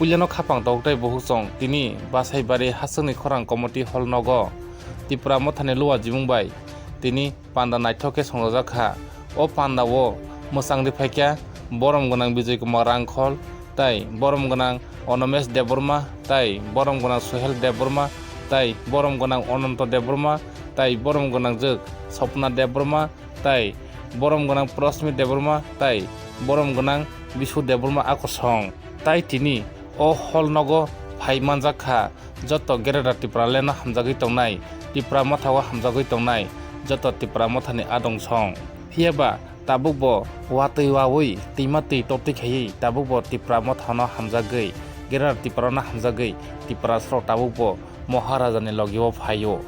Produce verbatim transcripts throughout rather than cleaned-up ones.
Puilano khapang tok tei buhuk chong tini Basaibari hachwkni khorang committee hall nogo Tipra Mothani Luwa Jimung bai tini panda naithok khe songjak kha. O panda o mwchang rwphai kha borom gwnang Bijay Kumar Rangkhol tei borom gwnang Onomesh Debbarma tei borom gwnang Suhel Debbarma tei borom gwnang Ananto Debbarma tei borom gwnang jwk Swapna Debbarma tei borom gwnang Prasmit Debbarma tei borom gwnang Bishu Debbarma akosong. Tai tini o hall nogo phai manjak kha joto Greater Tipraland no hamjagwi tongnai, Tipra Motha o hamjagwi tongnai joto Tipra Mothani adong song. Phiya ba tabuk bo watwi wawi twima twi totwi khaiwi tabuk bo Tipra Motha no hamjagwi, Greater Tipra no hamjagwi Tiprasarok tabuk bo Maharajani logi o phaio.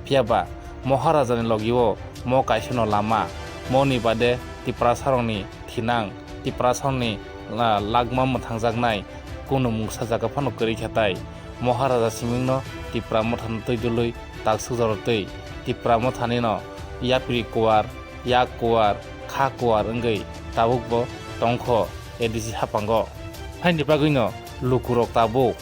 Phiya ba Maharajani logi o mo kaisa no lama, moni bade Tiprasarokni thinang, Tiprasarokni la-, lagma mwthangjaknai kunu mungsa jaga phano kwrwi kha tai. Maharaja simingno Tipra Mothano twi dului taksuk jorotwi Tipra Mothani no yapri kuwar, yak kuwar, kha kuwar wngwi tabuk bo tongkho A D C haphango. Haini bagwino lukurok tabuk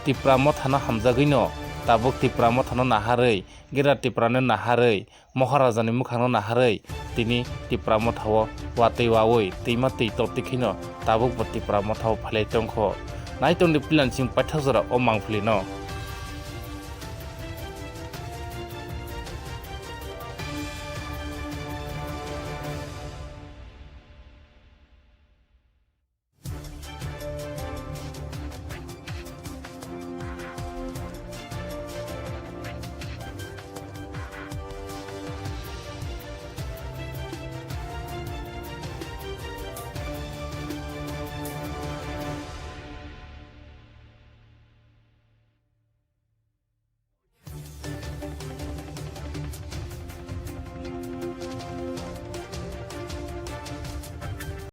Tipra Mothano hamjagwino tabuk Tipra Mothano naharwi, Greater Tiprano naharwi, Maharajani mwkhangno naharwi tini Tipra Mothao watwi wawi twima twi totwi kheno tabuk bo Tipra Mothao phailai tongkho. Naitongdi pilansing paithak jora o mangpili no.